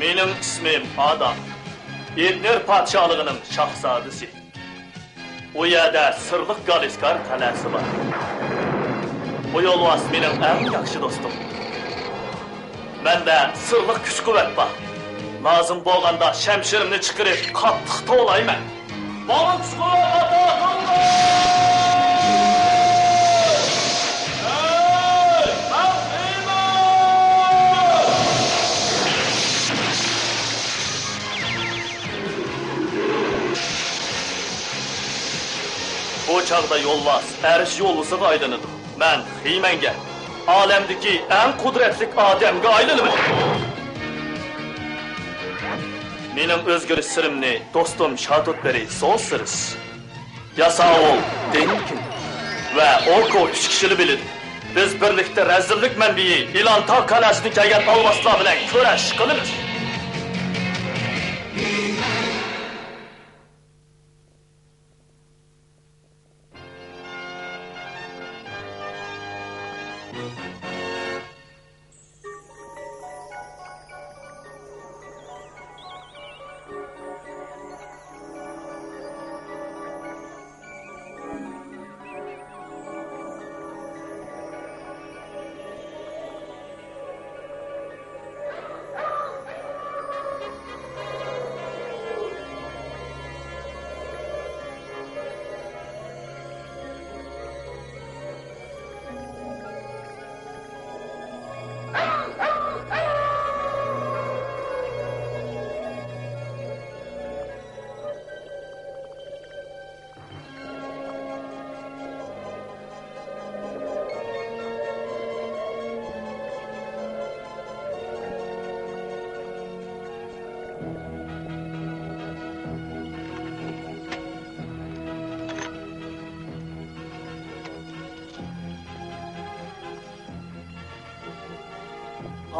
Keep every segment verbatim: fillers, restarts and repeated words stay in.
مېنىڭ ئىسمىم ئادام. ئېتنېر پادىشاھلىقىنىڭ شاھزادىسى. ئۇ يەردە سىرلىق گالىسكار قەلئەسى بار. بۇ يولۋاس مېنىڭ ئەڭ ياخشى دوستۇم. مەندە سىرلىق كۈچ-قۇۋۋەت بار. لازىم بولغاندا شەمشىرىمنى چىقىرىپ قاتتىق توۋلايمەن. ماڭا كۈچ-قۇۋۋەت ئاتا قىلغىن! ھەي، ئەقىللىق! بۇ چاغدا يولۋاس ئەرش يولۋىسىغا ئايلىنىدۇ. مەن خىمەنگە، ئالەمدىكى ئەڭ قۇدرەتلىك ئادەمگە ئايلىنىمەن. مېنىڭ ئۆزگىرىش سىرىمنى دوستۇم شاتوتبېرى سوسىرىس، ياساۋۇل دېنكىن ۋە ئوكو ئۈچ كىشىلا بىلىدۇ. بىز بىرلىكتە رەزىللىك مەنبىيى ئىلانتا قەلئەسىدىن كەلگەن ئالۋاستىلار بىلەن كۈرەش قىلىمىز.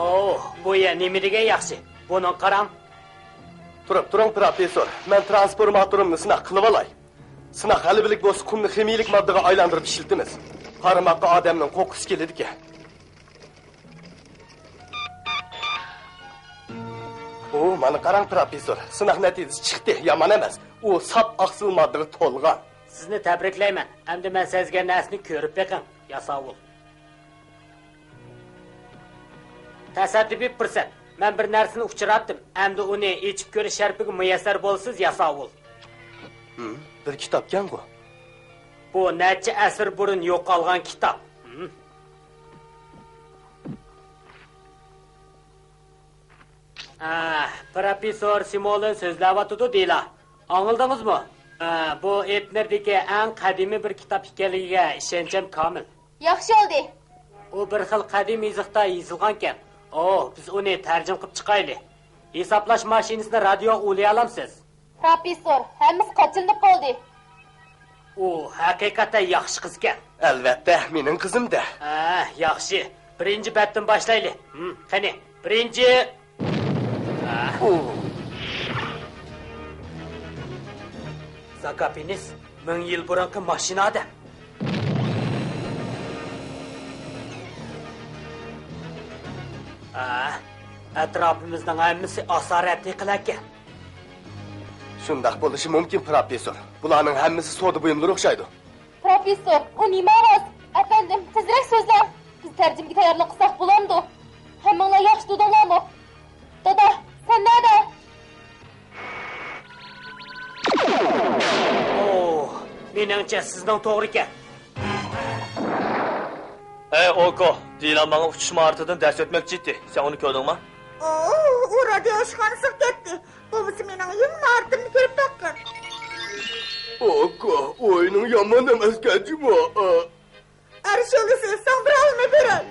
ئوۋ، بۇ يەر نېمە دېگەن ياخشى. بۇنىڭغا قاراڭ. تۇرۇپ تۇرۇڭ، پروفېسسور. مەن ترانسفورماتورۇمنى سىناق قىلىۋالاي. سىناق غەلىبىلىك بولسا، قۇمنى خىمىيىلىك ماددىغا ئايلاندۇرۇپ ئىشلىتىمىز. قارىماققا ئادەمنىڭ قورققۇسى كېلىدىكەن. ئۇ، مانا قاراڭ، پروفېسسور، سىناق نەتىجىسى چىقتى، يامان ئەمەس. ئۇ ساپ ئاقسىل ماددىغا تولغان. سىزنى تەبرىكلەيمەن. ئەمدى مەن سەزگەن نەرسىنى كۆرۈپ بېقىڭ، ياساۋۇل. تاسادىپىي پۇرسەت. مەن بىر نەرسىنى ئۇچراتتىم. ئەمدى ئۇنى ئېچىپ كۆرۈش شەرىپىگە مۇيەسسەر بولىسىز، ياساۋۇل. ھىم، بىر كىتابكەنغۇ. بۇ نەچچە ئەسىر بۇرۇن يوقالغان كىتاب. ھىم. ئا، پروفېسسور سىمولىن سۆزلەۋاتىدۇ دېيىلا. ئاڭلىدىڭىزمۇ؟ ئا، بۇ ئېتنېردىكى ئەڭ قەدىمىي بىر كىتاب ئىكەنلىكىگە ئىشەنچىم كامىل. ياخشى بولدى. ئۇ بىر خىل قەدىم يېزىقتا يېزىلغانكەن. ئو، بىز ئۇنى تەرجىمە قىلىپ چىقايلى. ھېسابلاش ماشىنىسىنى رادىيوغا ئۇلىيالامسىز؟ پروفېسسور، ھەممىسى قاچىلىنىپ بولدى. ئۇ ھەقىقەتەن ياخشى قىزكەن. ئەلۋەتتە، مېنىڭ قىزىم-دە. ھە، ياخشى. بىرىنچى بەتتىن باشلايلى. ھىم، قېنى، بىرىنچى. ھە. ئۇ. زاكاپىنىس، مىڭ يىل بۇرۇنقى ماشىنا ئادەم. ھە، ئەتراپىمىزنىڭ ھەممىسى ئاسارەتلىك قىلەكەن. شۇنداق بولۇشى مۇمكىن، پروفېسسور. بۇلارنىڭ ھەممىسى سودا بۇيۇملىرى ئوخشايدۇ. پروفېسسور، ئۇ نېمە ئاۋاز؟ ئەپەندىم، تېزرەك سۆزلەڭ. بىز تەرجىمىگە تەييارلىق قىلساق بولامدۇ؟ ھەممىڭلار ياخشى تۇردۇڭلارمۇ؟ دادا، سەن نەدە؟ ئوھ، مېنىڭچە سىزنىڭ توغرىكەن. ھەي، ئوكو، دىلا ماڭا ئۇچۇش ماھارىتىدىن دەرس ئۆتمەكچى ئىدى. سەن ئۇنى كۆردۈڭمۇ؟ ئوھ، ئۇ رادىيو ئىشخانىسىغا كەتتى. بولمىسا مېنىڭ يېڭى ماھارىتىمنى كۆرۈپ باققىن. ئوكو، ئويۇنۇڭ يامان ئەمەسكەن جۇمۇ. ئەرش يولۋىسى، ساڭا بىر ئالما بېرەي.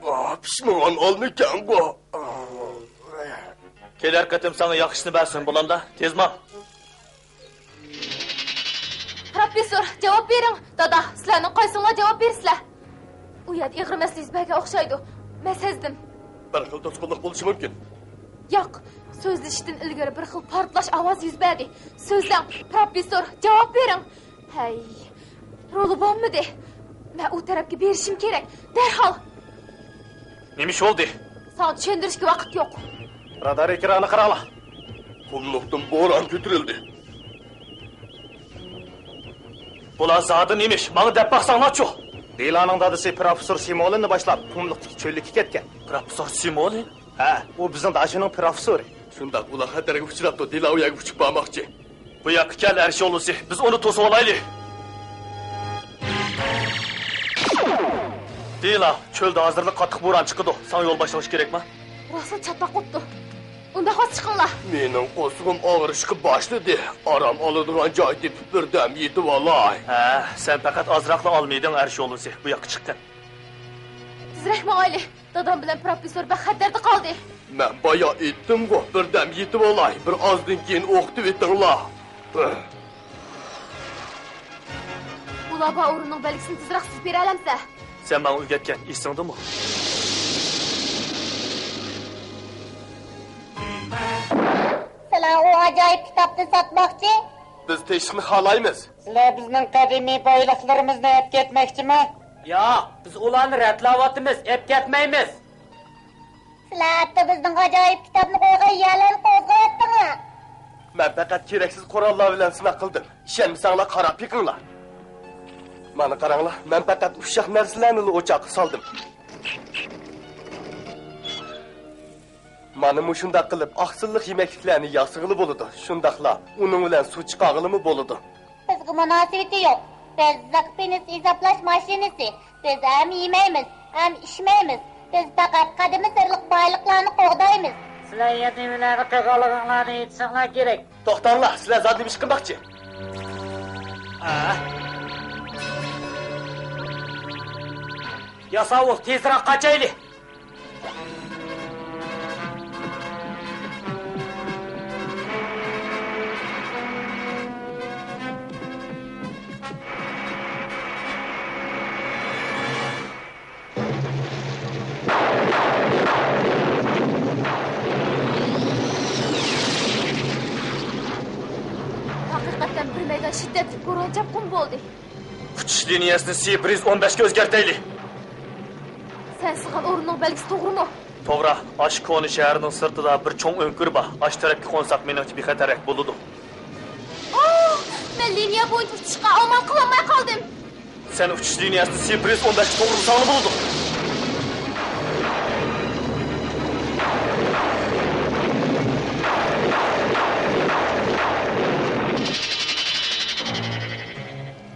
ئاھ، پىشمىغان ئالمىكەنغۇ. كېلەر قېتىم ساڭا ياخشىسىنى بەرسۇن، بولامدا؟ تېز ماڭ. پروفېسسور، جاۋاب بېرىڭ. دادا، سىلەرنىڭ قايسىڭلار جاۋاب بېرىسىلەر؟ ئۇ يەردە ئېغىر مەسىلە يۈز بەرگەن ئوخشايدۇ. مەن سەزدىم. بىر خىل توسقۇنلۇق بولۇشى مۇمكىن. ياق، سۆزلىشىشتىن ئىلگىرى بىر خىل پارتلاش ئاۋازى يۈز بەردى. سۆزلەڭ، پروفېسسور، جاۋاب بېرىڭ. ھەي، رولى بولمىدى. مەن ئۇ تەرەپكە بېرىشىم كېرەك. دەرھال. نېمە ئىش بولدى؟ ساڭا چۈشەندۈرۈشكە ۋاقىت يوق. رادار ئېكرانىغا قاراڭلار. قۇملۇقتىن بوران كۆتۈرۈلدى. بۇلار زادى نېمىش؟ ماڭا دەپ باقساڭلارچۇ؟ دىلانىڭ دادىسى پىروفېسسور سىمولىننى باشلاپ، قۇملۇقتىكى چۆللۈككە كەتكەن. پىروفېسسور سىمولىن؟ ھە، ئۇ بىزنىڭ داشىنىڭ پىروفېسسورى. شۇنداق، ئۇلار خەتەرگە ئۇچراپتۇ، دىلا ئۇ يەرگە ئۇچۇپ بارماقچى. بۇ ياققا كەل، ئەرش يولۋىسى، بىز ئۇنى توسۇۋالايلى. دىلا، چۆلدە ھازىرلا قاتتىق بوران چىقىدۇ، ساڭا يول باشلىغۇچ كېرەكما؟ راسلا چاتاق بوپتۇ. ئۇنداق بولسا چىقىڭلار. مېنىڭ قورسىقىم ئاغرىشقا باشلىدى. ئارام ئالىدىغان جاي تېپىپ بىردەم يېتىۋالاي. ھە، سەن پەقەت ئازراقلا ئالمىدىڭ، ئەرش يولۋىسى. بۇ ياققا چىققىن. تېزرەك ماڭايلى. دادام بىلەن پىروفېسسور بەك خەتەردە قالدى. مەن بايا ئېيتتىمغۇ، بىردەم يېتىۋالاي، بىر ئازدىن كېيىن ئوقۇتۇۋېتىڭلار. ئۇلار بار ئورۇننىڭ بەلگىسىنى تېزرەك سىزىپ بېرەلەمسە؟ سەن ماڭا ئۆگەتكەن، ئېسىڭدىمۇ؟ سىلەر ئۇ ئاجايىپ كىتابنى ساتماقچى؟ بىز تېشىقنى خالايمىز. سىلەر بىزنىڭ قەدىمىي بايلىقلىرىمىزنى ئەپ كەتمەكچىمۇ؟ ياق، بىز ئۇلارنى رەتلەۋاتىمىز، ئەپ كەتمەيمىز. سىلەر ھەتتا بىزنىڭ ئاجايىپ كىتابنى قويغان يەرلەرنى قوزغىۋەتتىڭلار. مەن پەقەت كېرەكسىز قوراللار بىلەن سىناق قىلدىم. ئىشەنمىسەڭلار قاراپ بېقىڭلار. مانا قاراڭلار، مەن پەقەت ئۇششاق نەرسىلەرنىلا ئوچاققا سالدىم. مانا مۇشۇنداق قىلىپ ئاقسىللىق يېمەكلىكلەرنى ياسىغىلى بولىدۇ. شۇنداقلا ئۇنىڭ بىلەن سۇ چىقارغىلىمۇ بولىدۇ. بىزگە مۇناسىۋىتى يوق. بىز زىق پېنىس ھېسابلاش ماشىنىسى. بىز ھەم يېمەيمىز، ھەم ئىچمەيمىز. بىز پەقەت قەدىمىي سىرلىق بايلىقلارنى قوغدايمىز. سىلەر يەنە نېمىلەرنى قىلغانلىقىڭلارنى ئېيتىشىڭلار كېرەك. توختاڭلار، سىلەر زادى نېمە ئىش قىلماقچى؟ ئا. ياساۋۇل، تېزرەك قاچايلى! ھەقىقەتەن بىر مەيدان شىددەتلىك بوران-چاپقۇن بولدى. ئۇچۇش لىنىيەسىنى سى بىر يۈز ئون بەشكە ئۆزگەرتەيلى. سەن سىزغان ئورۇننىڭ بەلگىسى توغرىمۇ؟ توغرا. ئاشۇ كونا شەھەرنىڭ سىرتىدا بىر چوڭ ئۆڭكۈر بار. ئاشۇ تەرەپكە قونساق مېنىڭچە بىخەتەررەك بولىدۇ. ئاھ، مەن لىنىيە بويىچە ئۇچۇشقا ئامال قىلالماي قالدىم. سەن ئۇچۇش لىنىيەسىنى سى بىر يۈز ئون بەشكە توغرىلىساڭلا بولىدۇ.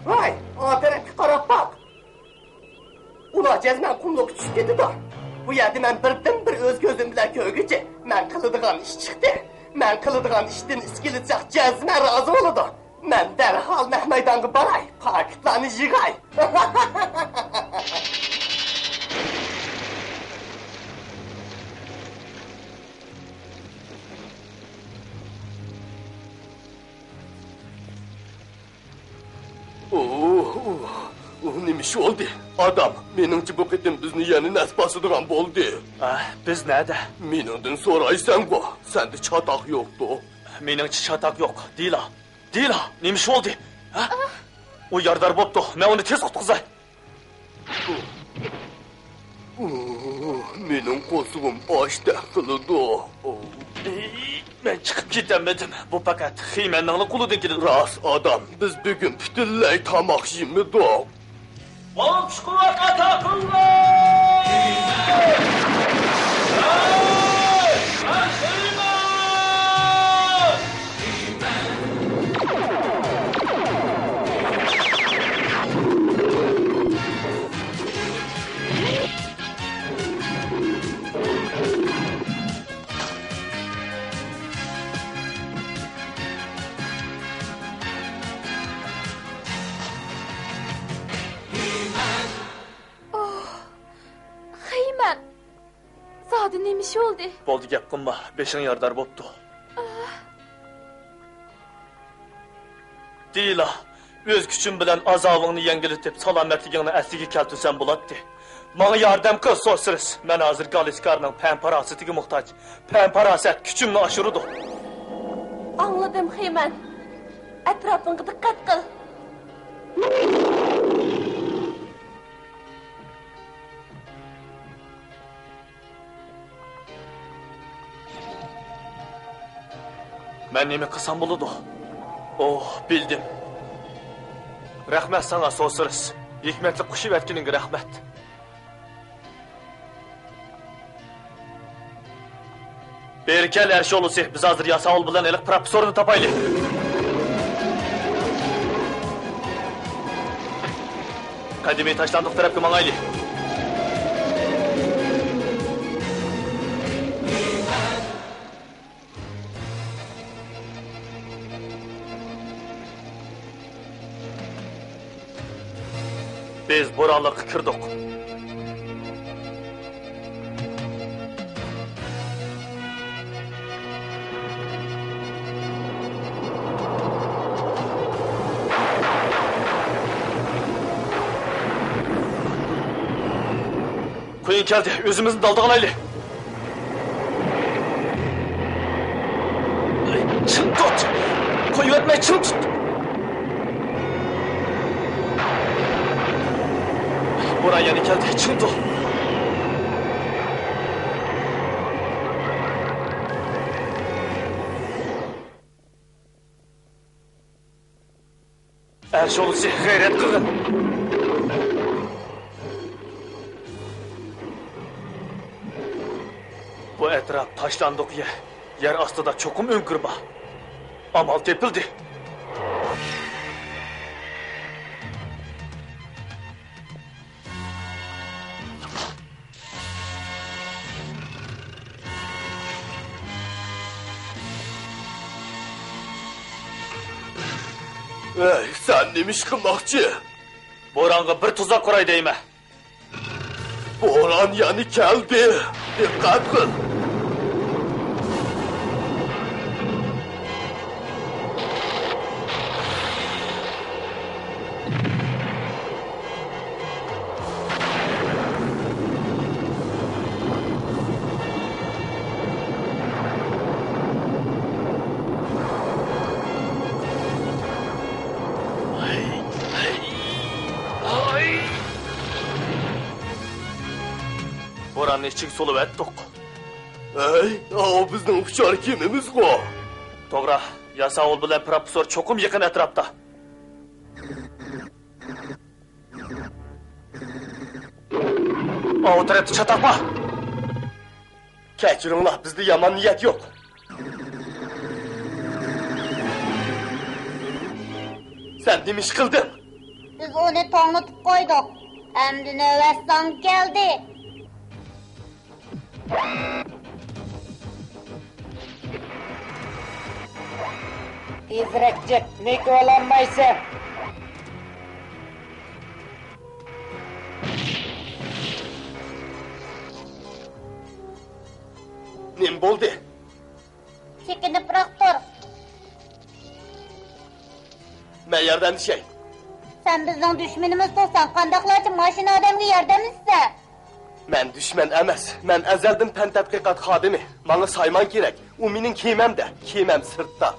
ۋاي، ئۇ تەرەپكە قاراپ باق. ئۇلار جەزمەن قۇملۇققا چۈشۈپ كېتىدۇ. بۇ يەردە مەن بىردىنبىر ئۆز كۆزۈم بىلەن كۆرگۈچى، مەن قىلىدىغان ئىش چىقتى. مەن قىلىدىغان ئىشتىن ئىچكىرى چاق جەزمەن رازى بولىدۇ. مەن دەرھال نەق مەيدانغا باراي، پاكىتلارنى يىغاي. ئۇ، ئۇ، ئۇ نېمە ئىش بولدى؟ ئادام، مېنىڭچە بۇ قېتىم بىزنى يەنە نەس باسىدىغان بولدى. ئە، بىز نەدە؟ مېنىڭدىن سورايسەنغۇ، سەندە چاتاق يوقتۇ. مېنىڭچە چاتاق يوق. دىلا، دىلا، نېمە ئىش بولدى؟ ھە؟ ئۇ يارىدار بوپتۇ، مەن ئۇنى تېز قۇتقۇزاي. ئۇ، مېنىڭ قورسىقىم ئاچتەك قىلىدۇ. مەن چىقىپ كېتەلمىدىم. بۇ پەقەت خىمەننىڭلا قولىدىن كېلىدۇ. راست ئادام، بىز بۈگۈن پۈتۈنلەي تاماق يېمىدۇق. بولۇپ چىقىۋات ئاتا قىلغان! ئوھ، خېيمەن! زادى نېمە ئىش بولدى؟ بولدى، گەپ قىلما، بېشىڭ يارىدار بوپتۇ. ئاھ. دىلا، ئۆز كۈچۈم بىلەن ئازابىڭنى يەڭگىلىتىپ، سالامەتلىكىڭنى ئەسلىگە كەلتۈرسەم بولاتتى. ماڭا ياردەم قىل، سوسرىس. مەن ھازىر گالىسكارنىڭ پەن-پاراسىتىگە موھتاج. پەن-پاراسەت كۈچۈمنى ئاشۇرىدۇ. ئاڭلىدىم، خېيمەن. ئەتراپىڭغا دىققەت قىل. نېمە قىلسام بولىدۇ؟ ئوھ، بىلدىم. رەھمەت ساڭا، سوسىرىس. ھېكمەتلىك قوشۇۋەتكىنىڭگە رەھمەت. بېرى كەل، ئەرشولىسى، بىز ھازىر ياساۋۇل بىلەن ھېلىقى پروفېسسورنى تاپايلى. قەدىمىي تاشلاندۇق تەرەپكە ماڭايلى. بىز بورانلىققا كىردۇق. قۇيۇن كەلدى، ئۆزىمىزنى دالدىغا ئالايلى. چىڭ تۇت! قويۇۋەتمەي چىڭ تۇت! بوران يەنە كەلدى، چىڭ تۇت! ئەرشولىسى، غەيرەت قىلغىن! بۇ ئەتراپ تاشلاندۇق يەر. يەر ئاستىدا چوقۇم ئۆڭكۈر بار. ئامال تېپىلدى. ئەي، سەن نېمە ئىش قىلماقچى؟ بورانغا بىر تۇزاق قۇراي دەيمەن. بوران يەنە كەلدى. دىققەت قىل. بوراننى ئىچىگە سولىۋەتتۇق. ھەي، ئاۋۇ بىزنىڭ ئۇچار كېمىمىزغۇ؟ توغرا، ياساۋۇل بىلەن پروفېسسور چوقۇم يېقىن ئەتراپتا. ئاۋۇ تەرەپتە چاتاق بار. كەچۈرۈڭلار، بىزدە يامان نىيەت يوق. سەن نېمە ئىش قىلدىڭ؟ بىز ئۇنى توڭلىتىپ قويدۇق. ئەمدى نۆۋەت ساڭا كەلدى. تېزرەك چىق، نېكى بولالمايسەن. نېمە بولدى؟ چېكىنىپراق تۇر. مەن ياردەملىشەي. سەن بىزنىڭ دۈشمىنىمىز تۇرساڭ، قانداقلارچە ماشىنا ئادەمگە ياردەملىشىسەن؟ مەن دۈشمەن ئەمەس. مەن ئەزەلدىن پەن تەتقىقات خادىمى. ماڭا سايمان كېرەك. ئۇ مېنىڭ كېمەمدە. كېمەم سىرتتا.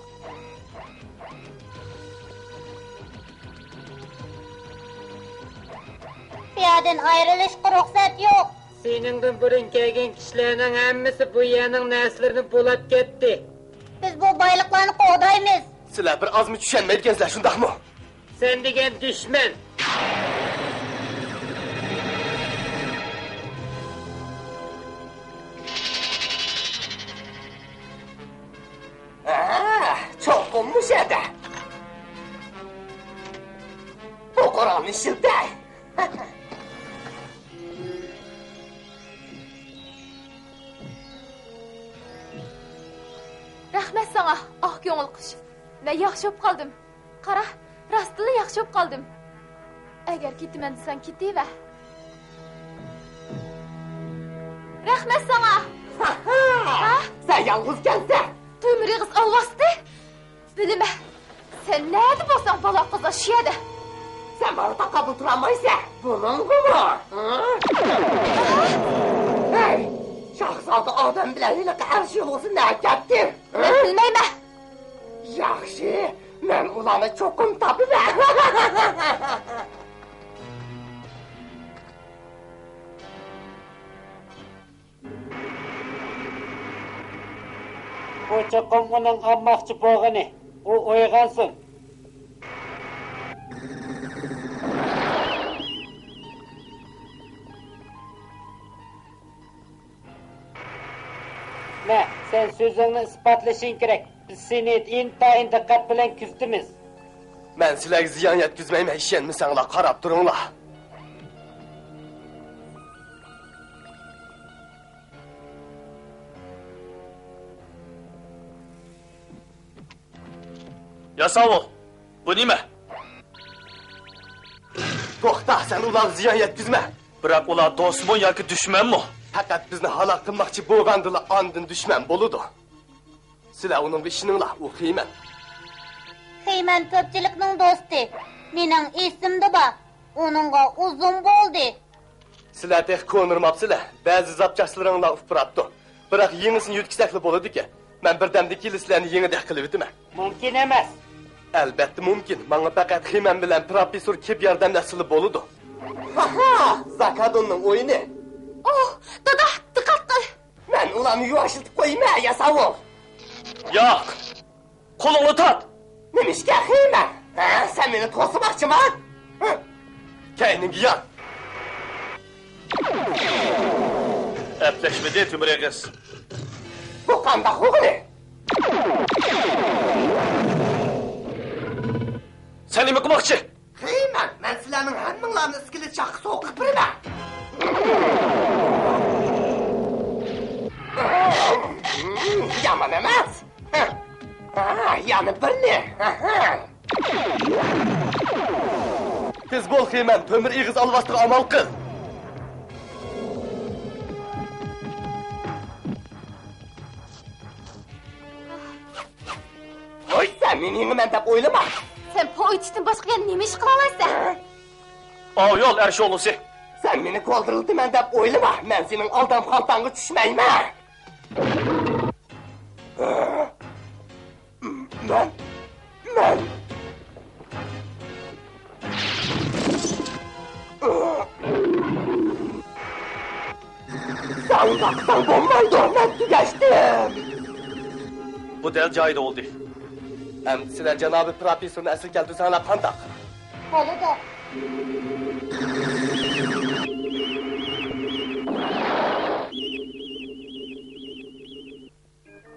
بۇ يەردىن ئايرىلىشقا رۇخسەت يوق. سېنىڭدىن بۇرۇن كەلگەن كىشىلەرنىڭ ھەممىسى بۇ يەرنىڭ نەرسىلىرىنى بۇلاپ كەتتى. بىز بۇ بايلىقلارنى قوغدايمىز. سىلەر بىر ئازمۇ چۈشەنمەيدىكەنسىلەر، شۇنداقمۇ؟ سەن دېگەن دۈشمەن. ھە، چوقۇم مۇشۇ يەردە. بۇ قورالنى ئىشلىتەي. رەھمەت ساڭا، ئاق كۆڭۈل قۇش. مەن ياخشى بولۇپ قالدىم. قارا، راستتىنلا ياخشى بولۇپ قالدىم. ئەگەر كېتىمەن دېسەڭ، كېتىۋەر. رەھمەت ساڭا. ھا؟ سەن يالغۇز كەلسە. تۆمۈر ئېغىز ئالۋاستى. بىلىمەن. سەن نەدە بولساڭ، بالا قازا شۇ يەردە. سەن ماڭا تاقابىل تۇرالمايسەن. بۇنىڭغىمۇ؟ ھە؟ ھەي، شاھزادە ئادەم بىلەن ھېلىقى ئەرشولىسى نەگە كەتتى؟ مەن بىلمەيمەن. ياخشى، مەن ئۇلارنى چوقۇم تاپىمەن. بۇ چوقۇم ئۇنىڭ ئالماقچى بولغىنى. ئۇ ئويغانسۇن. مە، سەن سۆزۈڭنى ئىسپاتلىشىڭ كېرەك. بىز سېنى ئىنتايىن دىققەت بىلەن كۆزىتىمىز. مەن سىلەرگە زىيان يەتكۈزمەيمەن، ئىشەنمىسەڭلار قاراپ تۇرۇڭلار. ياساۋۇل، بۇ نېمە؟ توختا، سەن ئۇلارغا زىيان يەتكۈزمە. بىراق ئۇلار دوستمۇ ياكى دۈشمەنمۇ؟ پەقەت بىزنى ھالاك قىلماقچى بولغاندىلا ئاندىن دۈشمەن بولىدۇ. سىلەر ئۇنىڭغا ئىشىنىڭلار، ئۇ خېمەن. خېمەن كۆپچىلىكنىڭ دوستى. مېنىڭ ئېسىمدە بار. ئۇنىڭغا ئۇزۇن بولدى. سىلەر تېخى كونىرماپسىلەر. بەزى زاپچاسلىرىڭلار ئۇپراپتۇ. بىراق يېڭىسىنى يۆتكىسەكلا بولىدىكەن. مەن بىردەمدىن كېيىن سىلەرنى يېڭىدەك قىلىۋېتىمەن. مۇمكىن ئەمەس. ئەلۋەتتە مۇمكىن. ماڭا پەقەت خېمەن بىلەن پروفېسسور كېلىپ ياردەملەشسىلا بولىدۇ. ھاھا! زاكادوننىڭ ئويۇنى. ئوھ، دادا، دىققەت قىل! مەن ئۇلارنى يۇۋاشلىتىپ قويىمەن، ياساۋۇل. ياق! قولۇڭنى تارت! نېمىشقا خېمەن؟ ھە، سەن مېنى توسۇماقچىما؟ ھە؟ كەينىڭگە يان! ئەپلەشمىدى، تۆمۈر ئېغىز. بۇ قانداق ئوغلى؟ سەن نېمە قىلماقچى؟ خېمەن، مەن سىلەرنىڭ ھەممىڭلارنى ئىسكىلىت چاققا سوقۇپ بېرىمەن. يامان ئەمەس. ھە، يەنە بىرنى. تېز بول، خېمەن، تۆمۈر ئېغىز ئالۋاستىغا ئامال قىل. ھوي، سەن مېنى يېڭىمەن دەپ ئويلىما. سەن پو ئېتىشتىن باشقا يەنە نېمە ئىش قىلالايسەن؟ ئاۋۇ يول ئەرش ئوغلىسى. سەن مېنى كولدۇرلىتىمەن دەپ ئويلىما. مەن سېنىڭ ئالدام خالتاڭغا چۈشمەيمەن. مەن، مەن. ساڭا باقساڭ بولمايدۇ، مەن تۈگەشتىم. بۇ دەل جايىدا بولدى. ئەمدى سىلەر جانابىي پروفېسسورنى ئەسلىگە كەلتۈرسەڭلار قانداق؟ بولىدۇ.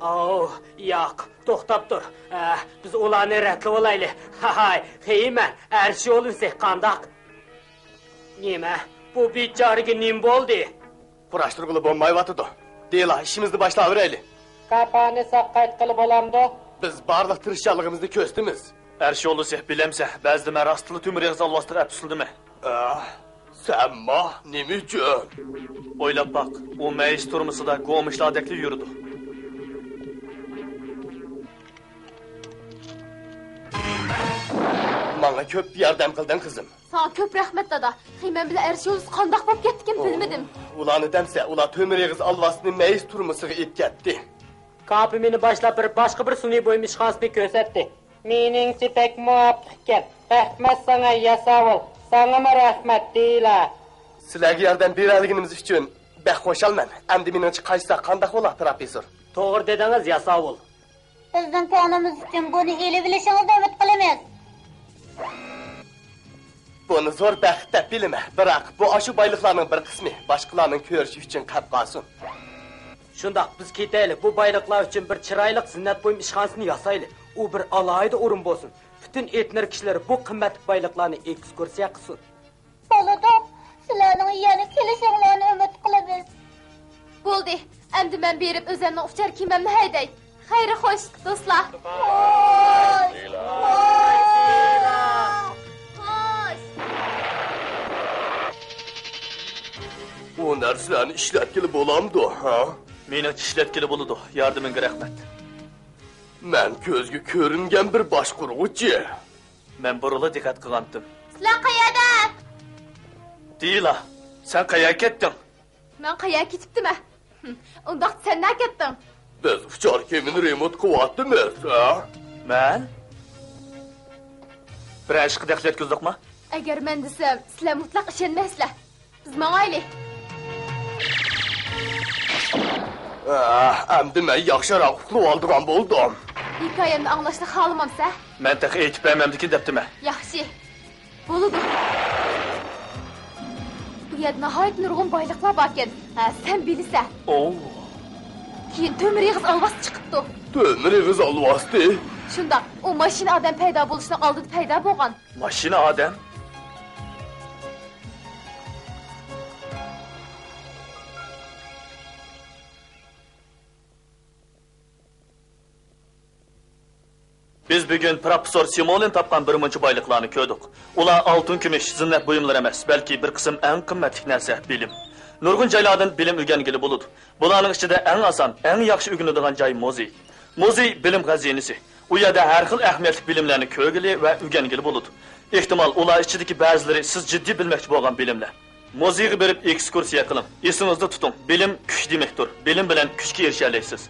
ئاۋۇ، ياق، توختاپ تۇر. ئە، بىز ئۇلارنى رەتلىۋالايلى. ھاھاي، خېيمەن، ئەرش يولىسى قانداق؟ نېمە؟ بۇ بىچارىگە نېمە بولدى؟ قۇراشتۇرغىلى بولمايۋاتىدۇ. دېلا، ئىشىمىزنى باشلاۋېرەيلى. كاپانى ساقايتقىلى بولامدۇ؟ بىز بارلىق تىرىشچانلىقىمىزنى كۆرسىتىمىز. ئەرش يولىسى، بىلەمسەن، بەزىدە مەن راستلا تۆمۈر ئېغىز ئالۋاستىغا ئەپسۇسلىنىمەن. ئە، سەنما؟ نېمە ئۈچۈن؟ ئويلاپ باق، ئۇ مەيىس تۈرمىسىدا گومۇشلاردەكلا يۈرىدۇ. ماڭا كۆپ ياردەم قىلدىڭ، قىزىم. ساڭا كۆپ رەھمەت، دادا. خېيمەن بىلەن ئەرش يولىسى قانداق بولۇپ كەتتىكىن، بىلمىدىم. ئۇلارنى دەمسە، ئۇلار تۆمۈر ئېغىز ئالۋاستىنى مەيىس تۈرمىسىغا ئېلىپ كەتتى. كاپى مېنى باشلاپ بىر باشقا بىر سۈنئىي بۇيۇم ئىشخانىسىنى كۆرسەتتى. مېنىڭچە بەك مۇۋاپىق ئىكەن. رەھمەت ساڭا، ياساۋۇل. ساڭىمۇ رەھمەت، دېيىلا. سىلەرگە ياردەم بېرەلىگىنىمىز ئۈچۈن بەك خۇشالمەن. ئەمدى مېنىڭچە قاچساق قانداق بولا، پروفېسسور؟ توغرا دېدىڭىز، ياساۋۇل. بىزنىڭ كۆڭلىمىز ئۈچۈن بۇنى ئېلىۋېلىشىڭىزنى ئۈمىد قىلىمىز. بۇنى زور بەخت دەپ بىلىمەن، بىراق بۇ ئاشۇ بايلىقلارنىڭ بىر قىسمى، باشقىلارنىڭ كۆرۈشى ئۈچۈن قەپ قالسۇن. شۇنداق، بىز كېتەيلى، بۇ بايلىقلار ئۈچۈن بىر چىرايلىق زىننەت بۇيۇم ئىشخانىسىنى ياسايلى. ئۇ بىر ئالاھىدە ئورۇن بولسۇن. پۈتۈن ئېتنېر كىشىلەر بۇ قىممەتلىك بايلىقلارنى ئېكسكۇرسىيە قىلسۇن. بولىدۇ. سىلەرنىڭ يەنە كېلىشىڭلارنى ئۈمىد قىلىمىز. بولدى. ئەمدى مەن بېرىپ ئۆزەمنىڭ ئۇچار كېمەمنى ھەيدەي. خەير خوش، دوستلار. خوش. خوش. ئۇ نەرسىلەرنى ئىشلەتكىلى بولامدۇ، ھە؟ مېنىڭچە ئىشلەتكىلى بولىدۇ. ياردىمىڭگە رەھمەت. مەن كۆزگە كۆرۈنگەن بىر باشقۇرغۇچى. مەن بۇرۇنلا دىققەت قىلغانتىم. سىلەر قەيەردە؟ دېيلا، سەن قەيەرگە كەتتىڭ؟ مەن قەيەرگە كېتىپتىمەن؟ ھىم، ئۇنداقتا سەن نەگە كەتتىڭ؟ بىز ئۇچار كېمىنى رېمونت قىلىۋاتىمىز، ھە؟ مەن؟ بىرەر ئىشقا دەخلى يەتكۈزدۇقما؟ ئەگەر مەن دېسەم، سىلەر مۇتلەق ئىشەنمەيسىلەر. بىز ماڭايلى. ئەمدى مەن ياخشىراق ئۇخلىۋالىدىغان بولدۇم. ھېكايەمنى ئاڭلاشنى خالىمامسەن؟ مەن تېخى ئېيتىپ بەرمەمدىكىن دەپتىمەن. ياخشى. بولىدۇ. بۇ يەردە ناھايىتى نۇرغۇن بايلىقلار باركەن. ھە، سەن بىلىسەن. ئوۋ. كېيىن تۆمۈر ئېغىز ئالۋاستى چىقىپتۇ. تۆمۈر ئېغىز ئالۋاستى؟ شۇنداق، ئۇ ماشىنا ئادەم پەيدا بولۇشنىڭ ئالدىدا پەيدا بولغان. ماشىنا ئادەم؟ بىز بۈگۈن پروفېسسور سىمولىن تاپقان بىر مۇنچە بايلىقلارنى كۆردۇق. ئۇلار ئالتۇن، كۈمۈش، زىننەت بۇيۇملىرى ئەمەس، بەلكى بىر قىسىم ئەڭ قىممەتلىك نەرسە، بىلىم. نۇرغۇن جايلاردىن بىلىم ئۆگەنگىلى بولىدۇ. بۇلارنىڭ ئىچىدە ئەڭ ئاسان، ئەڭ ياخشى ئۆگىنىدىغان جاي مۇزېي. مۇزېي بىلىم خەزىنىسى. ئۇ يەردە ھەر خىل ئەھمىيەتلىك بىلىملەرنى كۆرگىلى ۋە ئۆگەنگىلى بولىدۇ. ئېھتىمال، ئۇلار ئىچىدىكى بەزىلىرى سىز جىددىي بىلمەكچى بولغان بىلىملەر. مۇزېيغا بېرىپ ئېكسكۇرسىيە قىلىڭ. ئېسىڭىزدە تۇتۇڭ، بىلىم كۈچ دېمەكتۇر. بىلىم بىلەن كۈچكە ئېرىشەلەيسىز.